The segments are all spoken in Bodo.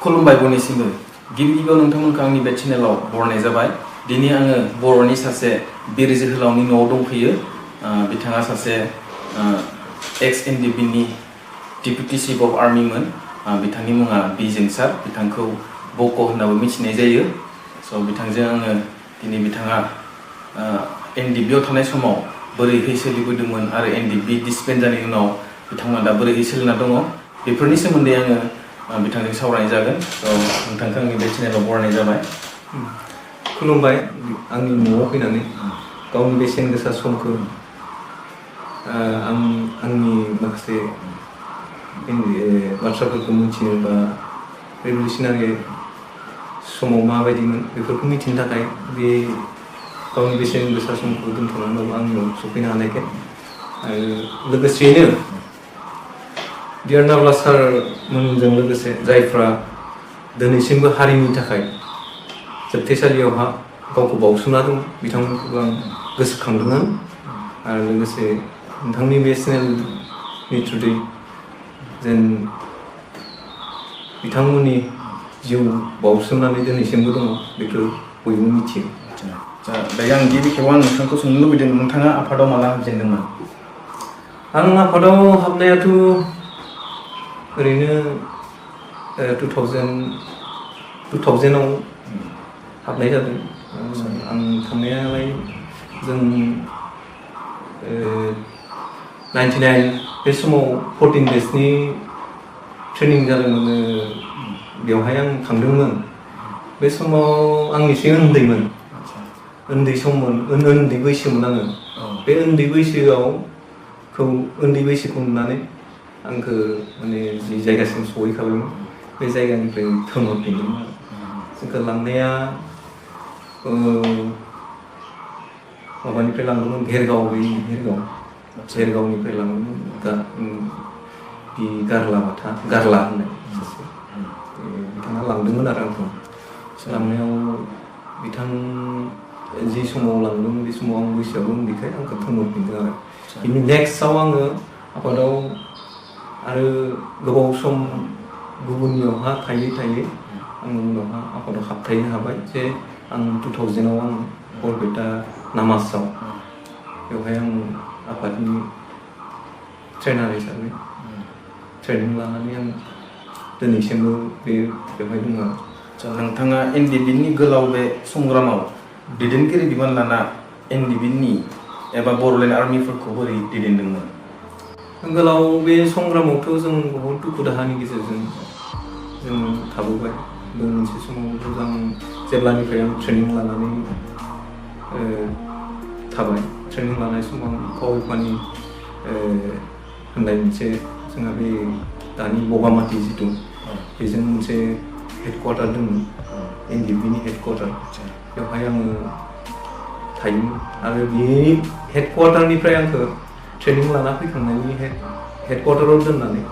खुलुमबाय बयनिसिमबो गिबि गिबियाव नोंथांमोनखौ आंनि बे चेनेलाव बरायनाय जाबाय। दिनै आङो बर'नि सासे बिर जोहोलावनि न'आव दंफैयो। बिथाङा सासे एक्स एनडिपिनि डेपुटि चिफ अफ आर्मिमोन। बिथांनि मुङा बि जोंसार, बिथांखौ बक' होननाबो मिथिनाय जायो। स' बिथांजों आङो दिनै बिथाङा एनडिपिआव थानाय समाव बोरैहाय सोलिबोदोंमोन आरो एनडिपि डिसबेन्ड जानायनि उनाव बिथांमोना दा बोरैहाय सोलिना दङ बेफोरनि सोमोन्दै आङो बिथांजों सावरायनाय जागोन। स' नोंथांखौ आंनि बे चेनेलाव बरायनाय जाबाय। खुलुमबाय आंनि न'आव फैनानै गावनि बेसेन गोसा समखौ आंनि माखासे बाथ्राफोरखौ मिथिनो बा रिभलिउसनारि समाव माबायदिमोन बेफोरखौ मिथिनो थाखाय बे गावनि बेसेन गोसा समखौ दोनथ'नानैबाबो आंनियाव सफैनो हानायखाय आरो लोगोसेयैनो डियार नाब्ला सारमोनजों लोगोसे जायफ्रा दिनैसिमबो हारिनि थाखाय जोबथेसालियावहा गावखौ बावसोमना दं बिथांमोनखौबो आं गोसोखांदों आरो लोगोसे नोंथांनि बे चेनेलनि थ्रुयै जेन बिथांमोननि जिउ बावसोमनानै दिनैसिमबो दङ बेखौ बयबो मिथियो। दायो आं गिबि खेबाव नोंथांखौ सोंनो लुबैदों, नोंथाङा आफादाव माला हाबजेनदोंमोन? आं आफादाव हाबनायाथ' ओरैनो 2000आव हाबनाय जादों। आं थांनायालाय जों 99 बे समाव 14 डेजनि ट्रेनिं जादोंमोन। बेवहाय आं थांदोंमोन। बे समाव आं एसे उन्दै सममोन, उन्दै बैसोमोन आङो। बे उन्दै बैसोखौ नुनानै आंखौ माने जि जायगासिम सहैखाबायमोन बे जायगानिफ्राय थिनहरफिनदोंमोन आरो जोंखौ लांनाया माबानिफ्राय लांदोंमोन, भेरगावनिफ्राय लांदोंमोन। बि गारला होननाय सासे बिथाङा लांदोंमोन आरो आंखौ। लांनायाव बिथां जि समाव लांदोंमोन बे समाव आं बैसोआवबो उन्दैखाय आंखौ थिनहरफिनदों आरो बिनि नेक्स्टआव आङो आफादाव आरो गोबाव सम गुबुननियावहा थायै आं उनावहा आफादाव हाबथायनो हाबाय। जे आं 2000आव आं बरपेटा नामासआव बेवहाय आं आफादनि ट्रेनार हिसाबै ट्रेनिं लानानै आं दिनैसिमबो बेवहाय दङ आरो। नोंथाङा एनडिपिनि गोलाव बे संग्रामाव दैदेनगिरि बिबान लाना एनडिपिनि एबा बर'लेण्ड आर्मिफोरखौ बोरै दैदेनदोंमोन? गोलाव बे संग्रामावथ' जों बहुत दुखु दाहानि गेजेरजों जों थाबोबाय। बे मोनसे समाव आं जेब्लानिफ्राय आं ट्रेनिं लानानै थाबाय, ट्रेनिं लानाय समाव आं काविपानि होननाय मोनसे जोंहा बे दानि बगामाथि जिथु बेजों मोनसे हेडक्वार्टार दंमोन, एनडिपिनि हेडक्वार्टार। बेवहाय आङो थायोमोन आरो बे हेडक्वार्टारनिफ्राय आंखौ ट्रेनिं लाना फैखांनायनि हेडक्वार्टाराव दोननानै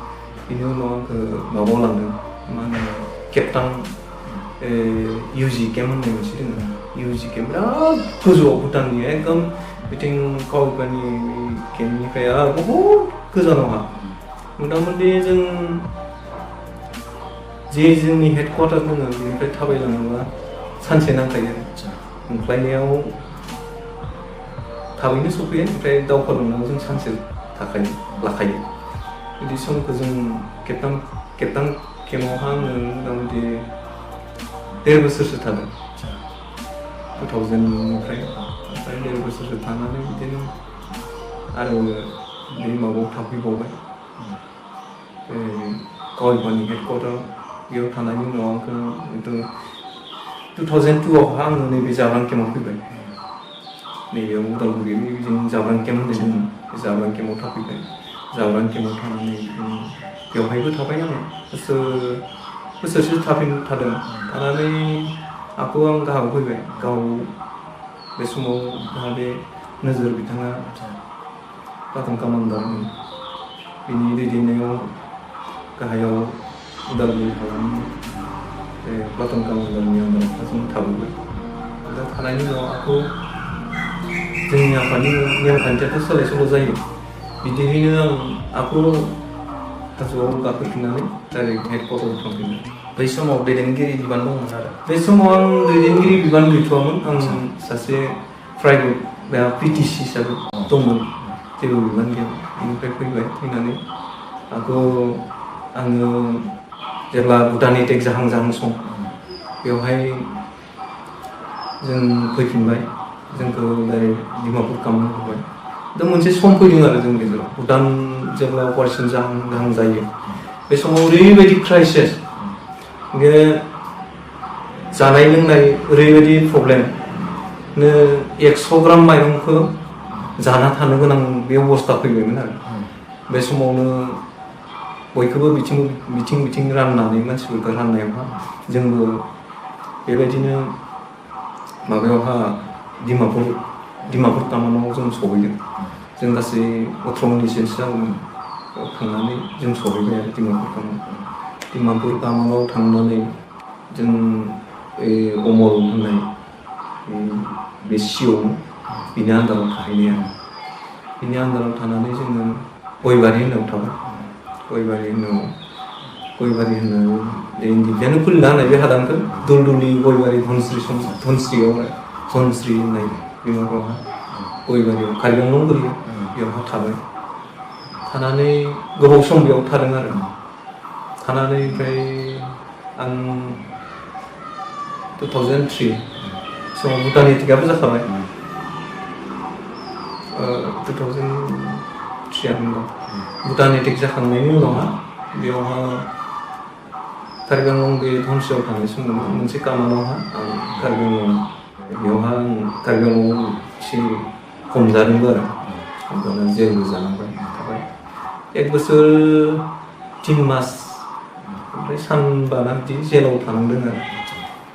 बिनि उनाव आंखौ माबायाव लांदों, मा होनो केप्टान इउजि केम्प होननाय मोनसे दङ। इउजि केम्प बिराद गोजौआव भुटाननि एकदम बिथिं काविपानि केम्पनिफ्राय आरो बहुत गोजानावहा मथा-मथि जों जे जोंनि हेडक्वार्टार दङ बेनिफ्राय थाबायलाङोबा सानसे नांखायो। ओंख्लायनायाव थाबैनो सफैयो, ओमफ्राय दावखोलांनायाव जों सानसे लाखायो। बिदि समखौ जों केप्टान केम्पआवहा आङो मथा-मथि 1.5 बोसोरसो थादों 2000निफ्राय। ओमफ्राय 1.5 बोसोरसो थानानै बिदिनो आरो बे माबायाव थाफैबावबाय काविपानि हेडक्वार्टाराव। बेयाव थानायनि उनाव आंखौ 2002आवहा आङो नैबे जाब्रां केम्पआव फैबाय। नैबेयाव उदालगुरिनि बिदिनो जाब्रां केम्प होननाय दंमोन, बे जाब्रां केम्पआव थाफैबाय। जाब्रां केम्पआव थानानै बेवहायबो थाबाय आङो बोसोरसे थादों। थानानै आं गाहायाव फैबाय। बे समाव बे नोजोर बिथाङा प्लाटुन कामान्डारमोन, बिनि दैदेननायाव गाहायाव उदालगुरि हालामनि प्लाटुन कामान्डारनि आन्दाराव जों थाबोबाय। दा थानायनि उनाव आंखौ जोंनि आफादनि नेमखान्थियाथ' सोलाय सोल' जायो, बिदियैनो आंखौ हाजोआव गाखोफिननानै डाइरेक्ट हेडक्वार्टाराव थांफिनदों। बै समाव दैदेनगिरि बिबान दंमोन आरो बे समाव आं दैदेनगिरि बिबान गैथ'वामोन आं सासे प्राइभेट बा PTC हिसाबै दंमोन जेबो बिबान गैया बेनिफ्राय फैबाय फैनानै आङो जेब्ला भुटान एटेक जाहां सम बेवहाय जों फैफिनबाय जोंखौ डाइरेक्ट डिमापुर कामान्ड होबाय दा मोनसे सम फैदों आरो जोंनि गेजेराव भुटान जेब्ला अपारेसन जाहां जायो बे समाव ओरैबायदि क्राइसिस जानाय लोंनाय ओरैबायदि प्रब्लेम 100 ग्राम माइरंखौ जाना थानो गोनां बे अबस्था फैबायमोन आरो बे समावनो बयखौबो बिथिं राननानै मानसिफोरखौ राननायावहा जोंबो बेबायदिनो माबायावहा डिमापुर कामानाव जों सहैदों जों गासै 18 मिनिटसो जागौमोन थांनानै जों सहैबाय आरो डिमापुर कामानाव थांनानै जों अमल होननाय बे सिअ बिनि आन्दाराव थाहैनाय आरो बिनि आन्दाराव थानानै जोङो गयबारि होननायाव थाबाय गयबारि होननायाव इन्डियानो खुलिना होनाय बे हादानखौ दुलदुलि गयबारि धनस्रि होननाय बे माबायावहा गयबारियाव कार्बिआंलं गोलैयो बेयावहा थाबाय थानानै गोबाव सम बेयाव थादों आरो थानानै ओमफ्राय आं 2003 समाव भुटान एटेकआबो जाखाबाय 2003 भुटान एटेक जाखांनायनि उनावहा बेयावहा कार्बिआंलं बे धनस्रियाव थानाय समाव मोनसे कामानावहा आं कार्बिआंलं एसे हमजादोंबो आरो हमजानानै जेलबो जानांबाय थाबाय 1 बोसोर 3 मास ओमफ्राय सानबाना बिदि जेलाव थानांदों आरो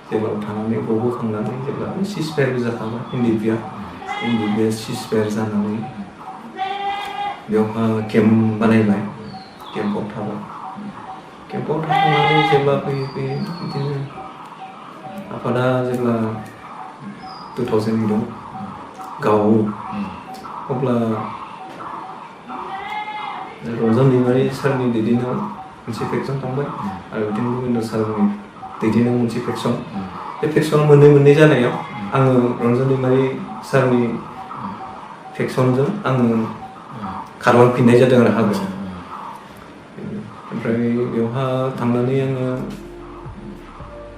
जेलाव थानानै गबोखांनानै जेब्ला सिजफायारबो जाखाबाय एनडिपिआ सिजफायार जानानै बेयावहा केम्प बानायबाय केम्पआव थाबाय केम्पआव थांनानै जेब्ला फैयै बिदिनो आफादा जेब्ला 2008 गावो अब्ला रन्जन दैमारि सारनि दैदेननायाव मोनसे फेक्सन थांबाय आरो बिदिनो गबिन्द सारनि दैदेननायाव मोनसे फेक्सन बे फेक्सना मोननै जानायाव आङो रन्जन दैमारि सारनि फेक्सनजों आङो खारलांफिननाय जादों आरो हाग्रायाव ओमफ्राय बेवहा थांनानै आङो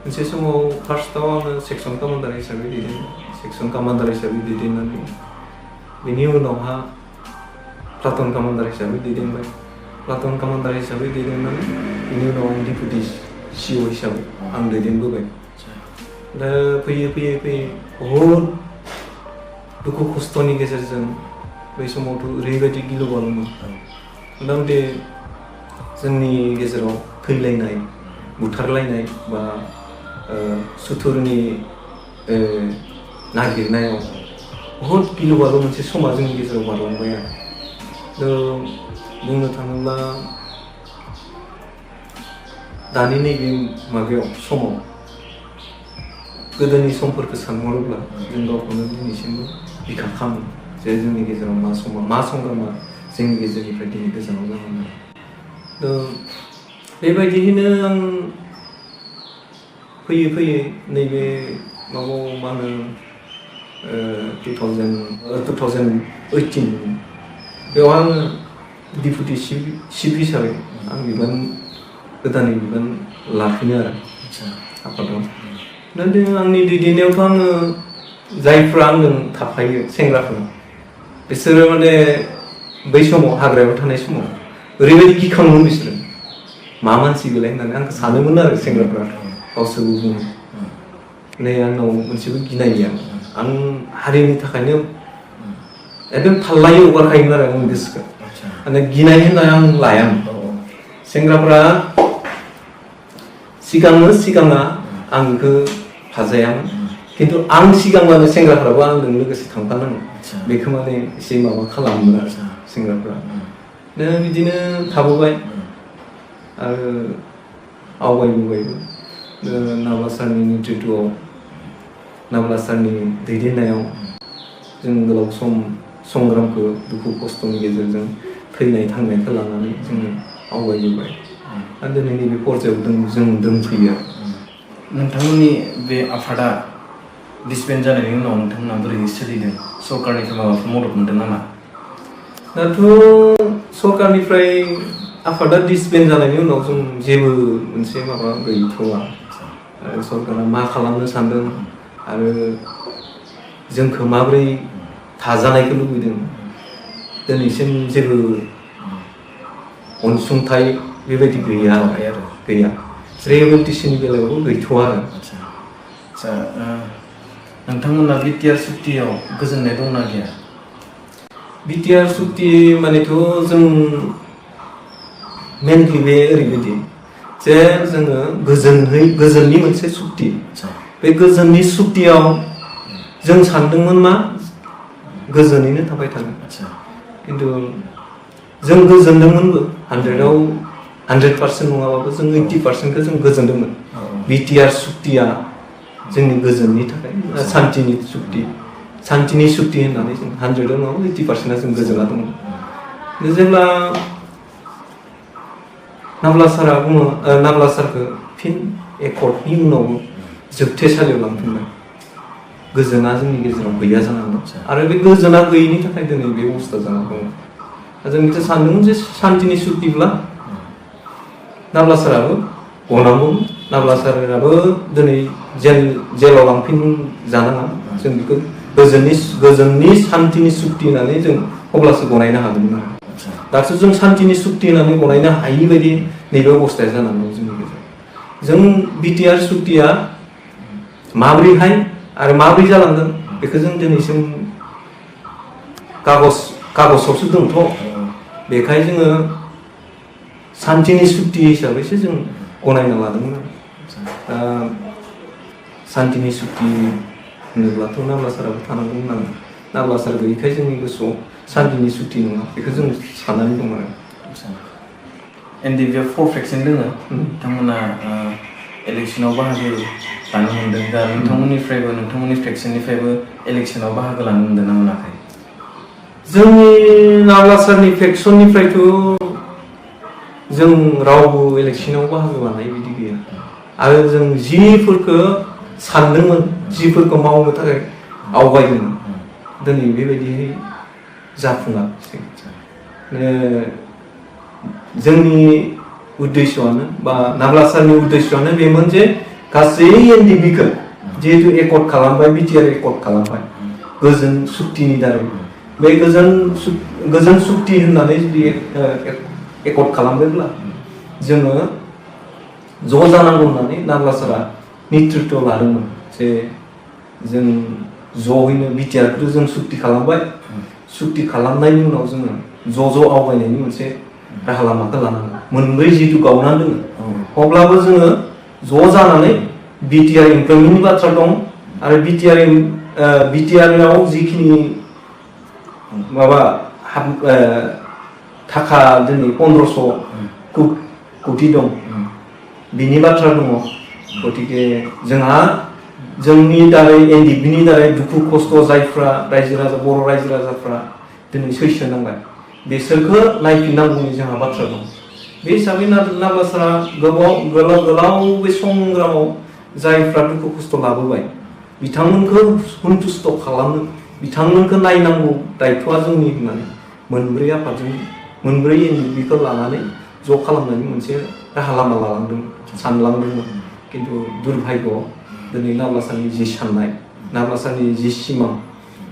मोनसे समाव फार्स्टआव आङो सेक्सन कामान्डार हिसाबै दैदेननानै बेनि उनावहा प्लाटन कामान्डार हिसाबै दैदेनबाय बेनि उनाव आं डिपुटि सिअ हिसाबै आं दैदेनबोबाय दा फैयै बहुद दुखु खस्थ'नि गेजेरजों बै समावथ' ओरैबायदि गिलु बालुमोन मथा मथि जोंनि गेजेराव थैलायनाय बुथारलायनाय बा सुथुरनि नागिरनायाव बहुद गिलु बालु मोनसे समा जोंनि गेजेराव बारलांबाय आरो बुंनो थाङोब्ला दानि नैबे माबायाव समाव गोदोनि समफोरखौ सानहरोब्ला जों गावखौनो दिनैसिमबो बिखा खालामो जे जोंनि गेजेराव मा संग्रामा जोंनि गेजेरनिफ्राय दिनै गोजानाव जालांदों बेबायदियैनो आं फैयै नैबे माबायाव मा होनो 2018 बेयाव आङो डिपुटि चिफ हिसाबै आं गोदानै बिबान लाफिनो आरो आफादाव दा आंनि दैदेननायावथ' आङो जायफ्रा आंजों थाफायो सेंग्राफोर बिसोरो माने बै समाव हाग्रायाव थानाय समाव ओरैबायदि गिखाङोमोन बिसोरो मा मानसि बेलाय होननानै आंखौ सानोमोन आरो सेंग्राफ्रा गावसोरबो बुङो आंनाव मोनसेबो गिनाय गैया आं हारिनि थाखायनो एकदम थाल्लायै हगारखायोमोन आरो आंनि गोसोखौ माने गिनाय होननानै आं लायामोन सेंग्राफ्रा सिगाङा आं बेखौ फाजायामोन खिन्थु आं सिगांबानो सेंग्राफ्राबो आंजों लोगोसे थांफानांगौ बेखौ माने एसे माबा खालामोमोन आरो सेंग्राफ्रा बिदिनो थाबोबाय आरो आवगायबोबायबो नाब्ला सारनि नेतृत्वआव नाब्ला सारनि दैदेननायाव जों गोलाव सम संग्रामखौ दुखु खस्थ'नि गेजेरजों थैनाय थांनायखौ लानानै जोङो आवगायबोबाय आरो दिनै नैबे पर्जायाव जों दंफैयो। नोंथांमोननि बे आफादा डिसबेन्ड जानायनि उनाव नोंथांमोना बोरै सोलिदों? सरकारनिफ्राय माबाफोर मदद मोनदों नामा? दाथ' सरकारनिफ्राय आफादा डिसबेन्ड जानायनि उनाव जों जेबो मोनसे माबा गैथ'वा। आरो सरकारा मा खालामनो सानदों आरो जोंखौ माबोरै थाजानायखौ लुबैदों दिनैसिम जेबो अनसुंथाइ बेबायदि गैया। रिहेबिलिटेसननि बेलायावबो गैथ'वा आरो। आदसा नोंथांमोना बिटिआर सुक्तियाव गोजोननाय दंना गैया? बिटिआर सुक्ति मानेथ' जों मेनलि बे ओरैबायदि जे जोङो गोजोननि मोनसे सुक्ति। बे गोजोननि सुक्तियाव जों सानदोंमोन मा गोजोनैनो थाबाय थागोन। खिन्थु जों गोजोनदोंमोनबो 100% नङाबाबो जों 80%खौ जों गोजोनदोंमोन। बिटिआर सुक्तिया जोंनि गोजोननि थाखाय सान्तिनि सुक्ति होननानै जों 100 नङाबा 80%आ जों गोजोना दंमोन। जेब्ला नाब्ला सारा बुङो नाब्ला सारखौ फिन एकर्डनि उनाव जोबथेसालियाव लांफिनबाय, गोजोना जोंनि गेजेराव गैया जानानै दं। आरो बे गोजोना गैयिनि थाखाय दिनै बे अबस्था जानानै दङ। जों बिदि सानदोंमोन जे सान्तिनि सुक्तिब्ला नाब्ला साराबो गनांगौ, नाब्ला साराबो दिनै जेलाव लांफिन जानाङा। जों बेखौ गोजोननि सान्तिनि सुक्ति होननानै जों अब्लासो गनायनो हादोंमोन आरो। दासो जों सान्तिनि सुक्ति होननानै गनायनो हायि बायदि नैबे अबस्थाया जानानै दं जोंनि गेजेराव। जों बिटिआर सुक्तिया माब्रैहाय आरो माब्रै जालांगोन बेखौ जों दिनैसिम कागजआवसो दंथ'। बेखाय जोङो सान्तिनि सुक्ति हिसाबैसो जों गनायना लादोंमोन आरो। दा सान्तिनि सुक्ति होनोब्लाथ' नाब्ला साराबो थानांगौमोन आरो। नाब्ला सार गैयैखाय जोंनि गोसोआव सान्तिनि सुक्ति नङा बेखौ जों साननानै दं आरो। एनडिबिआ 4 फेक्सन दङ। बिथांमोना इलेक्सनाव बाहागो लानो मोनदों। दा नोंथांमोननि फेक्सननिफ्रायबो इलेक्सनाव बाहागो लानो मोनदों ना मोनाखै? जोंनि नाब्ला सारनि फेक्सननिफ्रायथ' जों रावबो इलेक्सनाव बाहागो लानाय बिदि गैया। आरो जों जिफोरखौ सानदोंमोन, जिफोरखौ मावनो थाखाय आवगायदोंमोन, दिनै बेबायदिहै जाफुङाखै। जोंनि उद्देश्यआनो बा नाब्ला सारनि उद्देश्यआनो बेमोन जे गासै एनडिबिखौ जिहेतु एकर्ड खालामबाय, बिटिआर एकर्ड खालामबाय गोजोन सुक्तिनि दारै। बे गोजोन सुक्ति होननानै जुदि एकर्ड खालामबायब्ला जोङो ज' जानांगौ होननानै नाब्ला सारा नेतृत्व लादोंमोन जे जों ज'यैनो बिटिआरखौ जों सुक्ति खालामबाय, सुक्ति खालामनायनि उनाव जोङो ज' आवगायनायनि मोनसे राहा लामाखौ लानांगोन। मोनब्रै जिहेतु गावनानै दङ, अब्लाबो जोङो ज' जानानै बिटिआर इमप्लयमेन्टनि बाथ्रा दं आरो बिटिआरआव जिखिनि माबा थाखा दिनै 1500 कोटि दं बिनि बाथ्रा दङ। गतिके जोंहा जोंनि दारै एनडिबिनि दारै दुखु खस्थ' जायफ्रा बर' रायजो राजाफ्रा दिनै सैसो नांबाय बेसोरखौ नायफिननांगौनि जोंहा बाथ्रा दं। बे हिसाबै नाब्ला सारा गोलाव बे संग्रामाव जायफ्रा दुखु खस्थ' लाबोबाय बिथांमोनखौ सन्तुष्ट खालामनो, बिथांमोनखौ नायनांगौ दायथ'आ जोंनि होननानै मोनब्रै आफादजों मोनब्रै एनडिबिखौ लानानै ज' खालामनायनि मोनसे राहा लामा सानलांदोंमोन। खिन्थु दुर्भाग्य दिनै नाब्ला सारनि जि साननाय, नाब्ला सारनि जि सिमां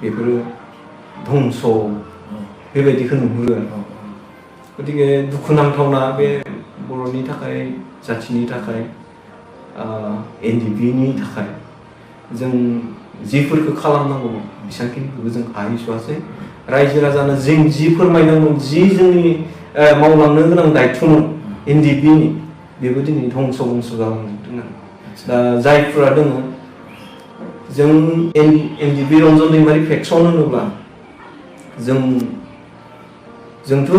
बेफोरो धंस बेबायदिखौ नुहुरो। गतिके दुखुनांथावना बे बर'नि थाखाय, जाथिनि थाखाय, एनडिबिनि थाखाय जों जिफोरखौ खालामनांगौमोन बेसेबांखिनिखौबो जों हाहैस'आसै। रायजो राजानो जों जि फोरमायनांगौमोन, जि जोंनि मावलांनो गोनां दायथ'मोन एनडिबिनि, बेबो दिनै धंस जालांजोबदों आरो। दा जायफोरा दङ जों एनडिबि रन्जन दैमारि फेक्सन होनोब्ला जोंथ'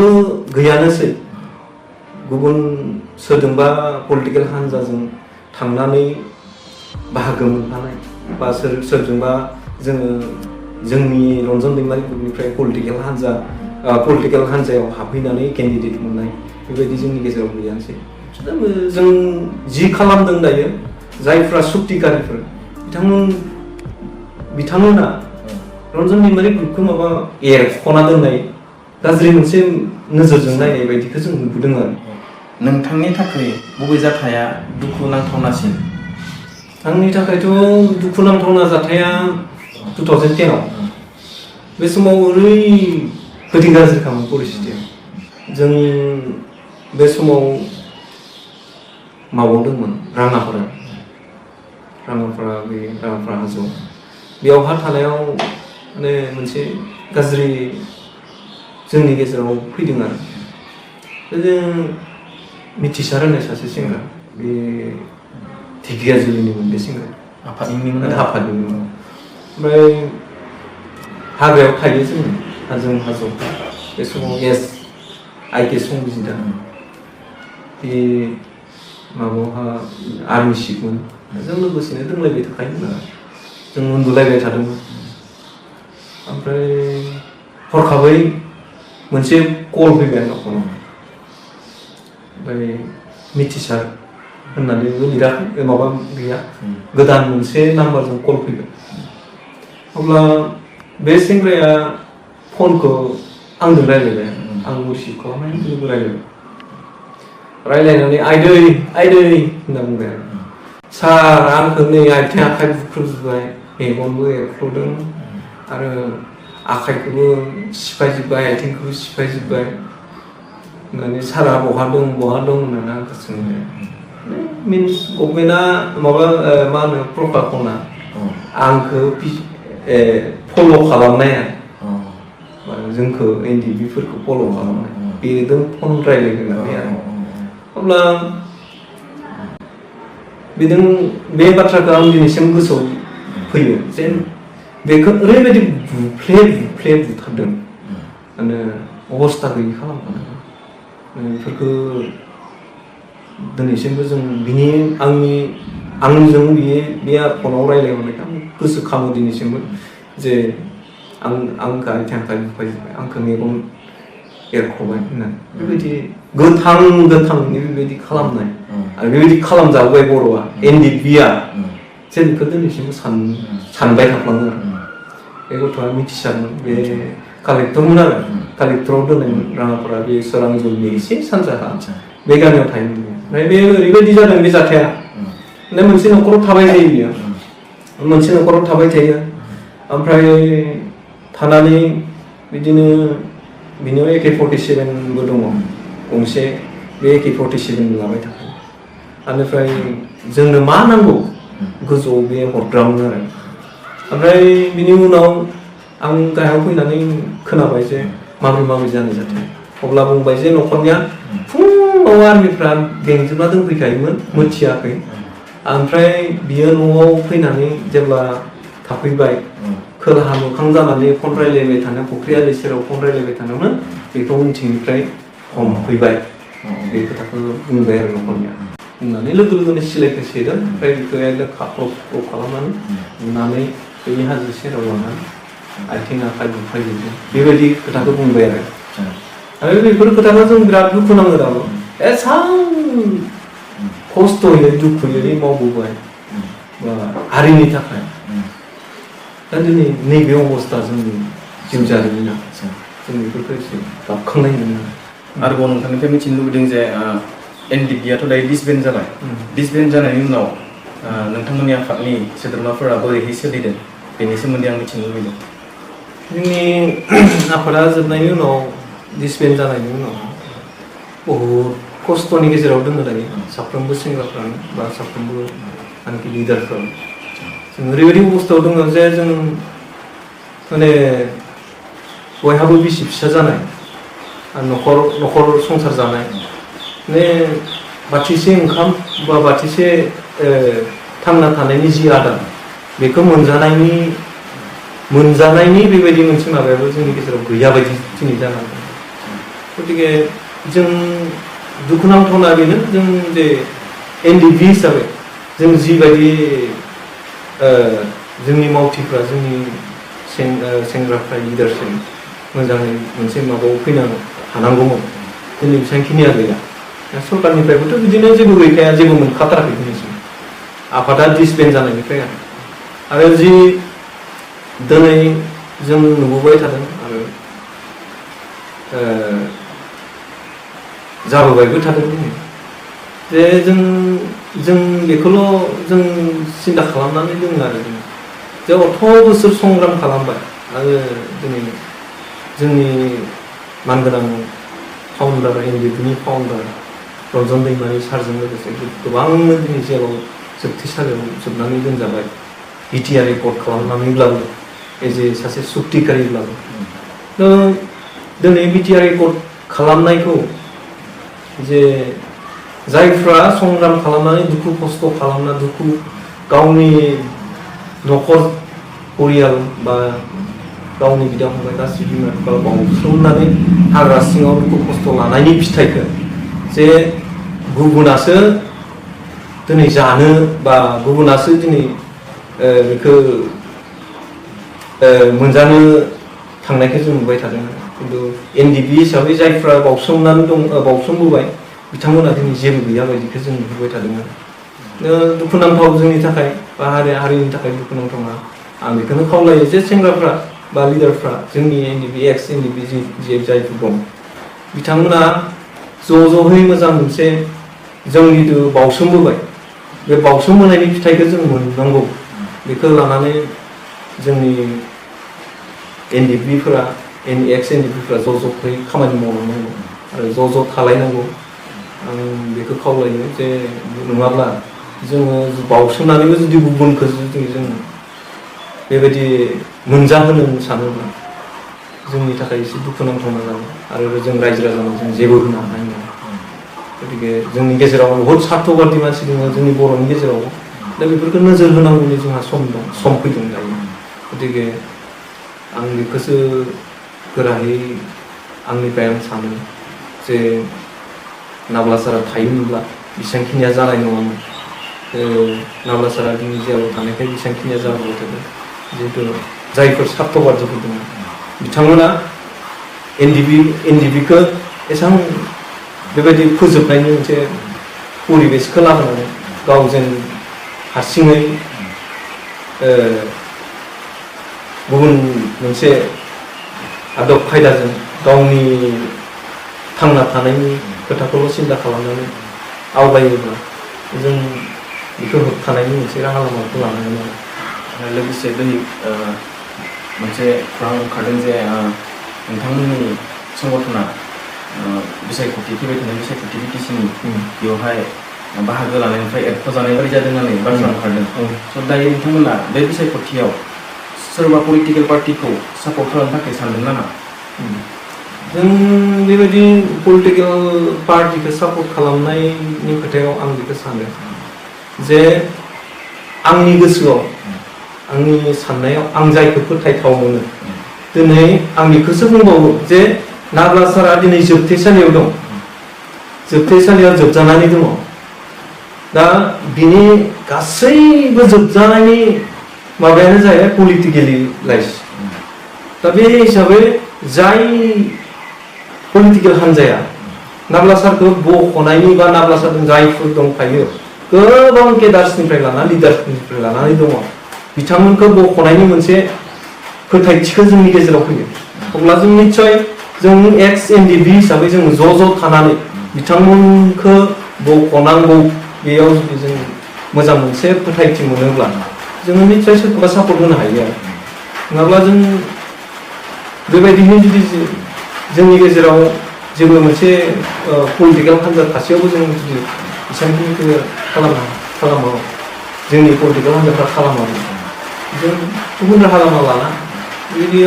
गैयानोसै। गुबुन सोरजोंबा पलिटिकेल हान्जाजों थांनानै बाहागो मोनफानाय बा सोरजोंबा जोङो जोंनि रन्जन दैमारि ग्रुपनिफ्राय पलिटिकेल हान्जायाव हाबहैनानै केन्डिडेट मोननाय बेबायदि जोंनि गेजेराव गैयानोसै। जों जि खालामदों दायो जायफ्रा सुक्तिकारिफोर बिथांमोना रन्जन दैमारि ग्रुपखौ माबा एरख'ना दोननाय गाज्रि मोनसे नोजोरजों नायनाय बायदिखौ जों नुबोदों आरो नोंथांनि थाखाय बबे जाथाया दुखु नांथावनासिन? आंनि थाखायथ' दुखु नांथावना जाथाया 2010 आव बे समाव ओरैबायदि गाज्रि खालामो परिस्थितिया जों बे समाव माबावदोंमोन राङापारा हाजोआव बेयावहा थानायाव माने मोनसे गाज्रि जोंनि गेजेराव फैदों आरो जों मिथिसार होननाय सासे सेंग्रा बे ढेकियाजुलिनिमोन बे सेंग्रा आफादनिमोन ओमफ्राय हाग्रायाव थायो जोङो हाजोआव बे समाव आइके संबिजिदा बे माबायावहा आर्मि सिफमोन जों लोगोसेनो दोंलायबाय थाखायोमोन आरो जों उन्दुलायबाय थादोंमोन ओमफ्राय हरखाबै मोनसे कल फैबाय न'खराव ओमफ्राय मिथिसार होननानैबो लिराखै माबा गैया गोदान मोनसे नाम्बारजों कल फैबाय अब्ला बे सेंग्राया फनखौ आंजों रायज्लायबाय आं रिसिभ खालामनानै लोगो रायज्लायनानै आइदै होनना बुंबाय आरो सार आंखौ नै आथिं आखाइ बुख्रुबजोब्बाय मेगनबो एरख्ल'दों आरो आखाइखौबो सिफायजोब्बाय आथिंखौबो सिफायजोब्बाय होननानै सारा बहा दं होननानै आंखौ सोंबाय मिन्स गभर्नमेन्टआ माबा मा होनो प्रकाशना आंखौ फल' खालामनाया जोंखौ एनडिबिफोरखौ फल' खालामनाय बेजों फन रायज्लायदों होननानै आरो अब्ला बेजों बे बाथ्राखौ आं दिनैसिम गोसोआव फैयो जेन बेखौ ओरैबायदि बुफ्ले बुथारदों माने अबस्था गैयि खालामखादों बेफोरखौ दिनैसिमबो जों आंजों बे फनाव रायज्लायहरनायखौ आं गोसोखाङो दिनैसिमबो जे आंखौ आथिं आखाइ बुफायजोब्बाय आंखौ मेगन एरख'बाय होननानै बेबायदि गोथांनि बेबायदि खालामनाय आरो बेबायदि खालामजाबाय बर'आ एनडिबिआ जे बेखौ दिनैसिमबो सानबाय थाफ्लाङो आरो बे गथ'आ मिथिसारमोन बे कालेक्टरमोन आरो कालेक्टराव दोननायमोन राङापारा बे सोरांजलनि एसे सानजाहा बे गामियाव थायोमोन ओमफ्राय बे ओरैबायदि जादों बे जाथाया मोनसे न'खराव थाबाय थायो बियो मोनसे न'खराव थाबाय थायो ओमफ्राय थानानै बिदिनो बिनियाव AK-47बो दङ गंसे बे AK-47 लाबाय थाखायो बेनिफ्राय जोंनो मा नांगौ गोजौआव बे हरग्रामोन आरो ओमफ्राय बिनि उनाव आं गाहायाव फैनानै खोनाबाय जे माबोरै जानाय जाथाय अब्ला बुंबाय जे न'खरनिया फुङाव आर्मिफ्रा बेंजोबना दोनफैखायोमोन मिथियाखै ओमफ्राय बियो न'आव फैनानै जेब्ला थाफैबाय खोलाहा मोखां जानानै फन रायलायबाय थानो फुख्रियारि सेराव फन रायलायबाय थानोमोन बेखौ उनथिंनिफ्राय हमफैबाय बे खोथाखौ बुंबाय आरो न'खरनिया बुंनानै लोगोनो सिलाइखौ सेदों ओमफ्राय बेखौ एकदम खाख्रब खालामनानै बुनानै बै हाजो सेराव लानानै आथिं आखाइ बुफायजोबदों बेबायदि खोथाखौ बुंबाय आरो बेफोर खोथाखौ जों बिराद दुखु नाङो दाबो एसां खस्थ'यै दुखुयै मावबोबाय बा हारिनि थाखाय दा दिनै नैबे अबस्था जोंनि जिउ जारिमिना जों बेफोरखौ एसे गाबखांनाय मोनो आरोबाव नोंथांनिफ्राय मिथिनो लुबैदों जे एनडिबिआथ' दायो डिसबेन्ड जाबाय डिसबेन्ड जानायनि उनाव नोंथांमोननि आफादनि सोद्रोमाफोरा बोरैहाय सोलिदों बेनि सोमोन्दै आं मिथिनो लुबैदों जोंनि आफादा जोबनायनि उनाव डिसबेन्ड जानायनि उनाव बहुद खस्थ'नि गेजेराव दङ दायो साफ्रोमबो सेंग्राफ्रानो बा साफ्रोमबो आंखि लिडारफ्रानो जों ओरैबायदि अबस्थायाव दङ जे जों माने बयहाबो बिसि फिसा जानाय आरो न'खर संसार जानाय माने बाथिसे ओंखाम बा बाथिसे थांना थानायनि जि आदार बेखौ मोनजानायनि बेबायदि मोनसे माबायाबो जोंनि गेजेराव गैया बायदि दिनै जानानै दं गतिके जों दुखुनांथावना बेनो जों जे एनडिबि हिसाबै जों जिबायदि जोंनि मावथिफ्रा जोंनि सेंग्राफ्रा लिडारसिप मोजाङै मोनसे माबायाव फैनो हानांगौमोन दिनै बेसेबांखिनिया गैया सरकारनिफ्रायबोथ' बिदिनो जेबो गैखाया जेबो मोनखाथाराखै दिनैसिम आफादा डिसबेन्ड जानायनिफ्राय आरो जि दिनै जों नुबोबाय थादों आरो जाबोबायबो थादों दिनै जे जों बेखौल' जों सिन्था खालामनानै दोङो आरो जे अथ' बोसोर संग्राम खालामबाय आरो दिनै जोंनि मानगोनां फाउन्डार एनडिएफबि फाउन्डार रन्जन दैमारि सारजों लोगोसे गोबांनो दिनै जेराव जोबथेसालियाव जोबनानै दोनजाबाय बिटिआर रेकर्ड खालामनानैब्लाबो एज ए सासे सुक्तिकारिब्लाबो दिनै बिटिआर रेकर्ड खालामनायखौ जे जायफ्रा संग्राम खालामनानै दुखु खस्थ' खालामना दुखु गावनि न'खर परियाल बा गावनि बिदा फंबाय गासैबो बिमा बिफा बावसोमनानै हाग्रा सिङाव दुखु खस्थ' लानायनि फिथाइखौ जे गुबुनासो दिनै जानो बा गुबुनासो दिनै बेखौ मोनजानो थांनायखौ जों नुबाय थादों खिन्थु एनडिएफबि हिसाबै जायफ्रा बावसोमनानै दं बावसोमबोबाय बिथांमोना दिनै जेबो गैया बायदिखौ जों नुबाय थादों दुखुनांथाव जोंनि थाखाय बा हारिनि थाखाय दुखुनांथावना आं बेखौनो खावलायो जे सेंग्राफ्रा बा लिडारफ्रा जोंनि एनडिएफबि एक्स एनडिएफबि जि जायफोर दं बिथांमोना ज'है मोजां मोनसे जों जिथु बावसोमबोबाय बे बावसोमबोनायनि फिथाइखौ जों मोननांगौ बेखौ लानानै जोंनि एनडिएफबिफोरा एक्स एनडिएफबिफोरा ज'है खामानि मावलांनांगौ आरो ज' थालायनांगौ आं बेखौ खावलायो जे नङाब्ला जोङो बावसोमनानैबो जुदि गुबुनखौ जुदि जों बेबायदि मोनजाहोनो सानोब्ला जोंनि थाखाय एसे दुखुनांथावना जागोन आरो जों रायजो राजानो जों जेबो होनो हानाय नङा गतिके जोंनि गेजेराव बहुद सार्थबादि मानसि दङ जोंनि बर'नि गेजेराव दा बेफोरखौ नोजोर होनांगौनि जोंहा सम फैदों दायो गतिके आं बेखौसो गोरायै आंनिफ्राय आं सानो जे नाब्ला सारा थायोमोनब्ला बेसेबांखिनिया जानाय नङामोन नाब्ला सारा दिनै जेराव थानायखाय बेसेबांखिनिया जाबोबाय थादों जिहेतु जायफोर सार्थबादिफोर दङ बिथांमोना एनडिएफबिखौ एसेबां बेबायदि फोजोबनायनि मोनसे परिबेसखौ लाबोनानै गावजों हारसिङै गुबुन मोनसे आदब खायदाजों गावनि थांना थानायनि खोथाखौल' सिन्था खालामनानै आवगायोब्ला जों बेखौ होबथानायनि मोनसे राहा लामाखौ लानांगोन आरो लोगोसे दिनै मोनसे खौरां ओंखारदों जे नोंथांमोननि संगठना बिसायख'थि फैबाय थानाय बिसायख'थि बिटिसिनि बेवहाय बाहागो लानायनिफ्राय एरख'जानाय बायदि जादों होननानै बाथ्रा ओंखारदों स' दायो नोंथांमोना बे बिसायख'थियाव सोरबा पलिटिकेल पार्टिखौ सापर्ट खालामनो थाखाय सानदों नामा जों बेबायदि पलिटिकेल पार्टिखौ सापर्ट खालामनायनि खोथायाव आं बेखौ सानो जे आंनि गोसोआव आंनि साननायाव आं जायखौ फोथायथाव मोनो दिनै आं बेखौसो बुंबावो जे नाब्ला सारा दिनै जोबथेसालियाव दं जोबथेसालियाव जोबजानानै दङ दा बिनि गासैबो जोबजानायनि माबायानो जाहैबाय पलिटिकेलि लाइस दा बे हिसाबै जाय पलिटिकेल हान्जाया नाब्ला सारखौ बख'नायनि बा नाब्ला सारजों जायफोर दंफायो गोबां केडार्सनिफ्राय लानानै लिडार्सनिफ्राय लानानै दङ बिथांमोनखौ बख'नायनि मोनसे फोथायथिखौ जोंनि गेजेराव फैयो अब्ला जों निस्सय जों एक्स एनडिएफबि हिसाबै जों ज' थानानै बिथांमोनखौ बख'नांगौ बेयाव जुदि जों मोजां मोनसे फोथायथि मोनोब्ला जोङो निस्सय सोरखौबा सापर्ट होनो हायो आरो नङाब्ला जों बेबायदिनो जुदि जोंनि गेजेराव जेबो मोनसे पलिटिकेल हान्जा थासेयावबो जों जुदि एसेबांखिनिखौ खालामो जोंनि पलिटिकेल हान्जाफ्रा खालामाबो जों गुबुन राहा लामा लाना बेबायदि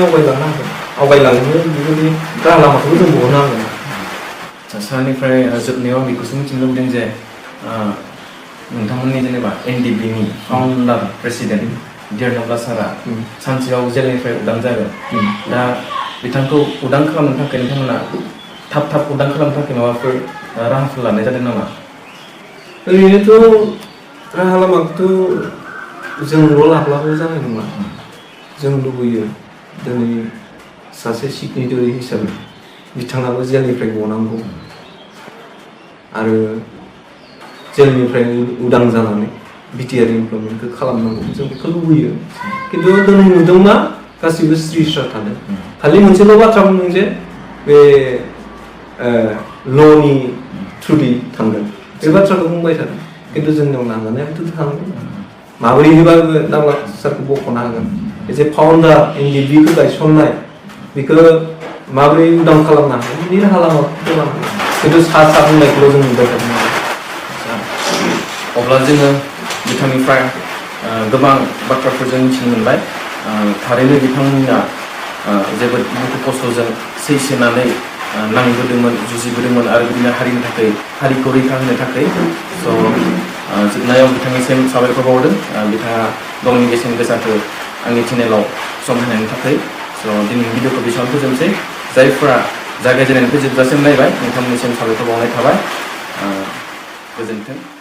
आवगायलांनो बेबायदि राहा लामाखौबो जों बहननो हागोन सारनिफ्राय जोबनायाव आं बेखौसो मिथिनो लुबैदों जे नोंथांमोननि जेनेबा एनडिएफबिनि फाउन्डार प्रेसिडेन्ट डियार नाब्ला सारा सानसेयाव जेलनिफ्राय उदां जागोन दा बिथांखौ उदां खालामनो थाखाय नोंथांमोना थाब उदां खालामनो थाखाय माबाफोर राहाफोर लानाय जादों नामा ओरैनोथ' राहा लामाखौथ' जोंल' लाब्लाबो जानाय नङा जों लुबैयो दिनै सासे सिगनेटारि हिसाबै बिथाङाबो जेलनिफ्राय गनांगौ आरो जेलनिफ्राय उदां जानानै बिटिआर इमप्लयमेन्टखौ खालामनांगौ जों बेखौ लुबैयो खिन्थु दिनै नुदों मा गासिबो स्रि स्रा थादों खालि मोनसेल' बाथ्रा बुंदों जे बे ल'नि थ्रुदि थांगोन बे बाथ्राखौ बुंबाय थादों खिन्थु जोंनियाव नाजानायाबोथ' थांगोन माबोरैबाबो नांला सारखौ बख'नो हागोन एसे फाउन्डार एनडिबिखौ गायसननाय बेखौ माबोरै उदां खालामनो हागोन बिनि राहा लामाखौ खालामनो खिन्थु सा बुंनायखौल' जों नुबाय थादों अब्ला जोङो बिथांनिफ्राय गोबां बाथ्राफोर जों मिथिनो मोनबाय थारैनो बिथांमोना जोबोद दुखु खस्थ'जों सैसोनानै नांबोदोंमोन जुजिबोदोंमोन आरो बिदिनो हारिनि थाखाय हारिखौ रैखा होनो थाखाय स' जोबनायाव बिथांनिसिम साबायखर बावदों बिथाङा गावनि बेसेन गोसाखौ आंनि चेनेलाव सम होनायनि थाखाय स' दिनैनि भिडिअखौ बेसेबां फोजोबनोसै जायफ्रा जागायजेननायनिफ्राय जोबजासिम नायबाय नोंथांमोननिसिम साबायखर बावनाय थाबाय गोजोन्थों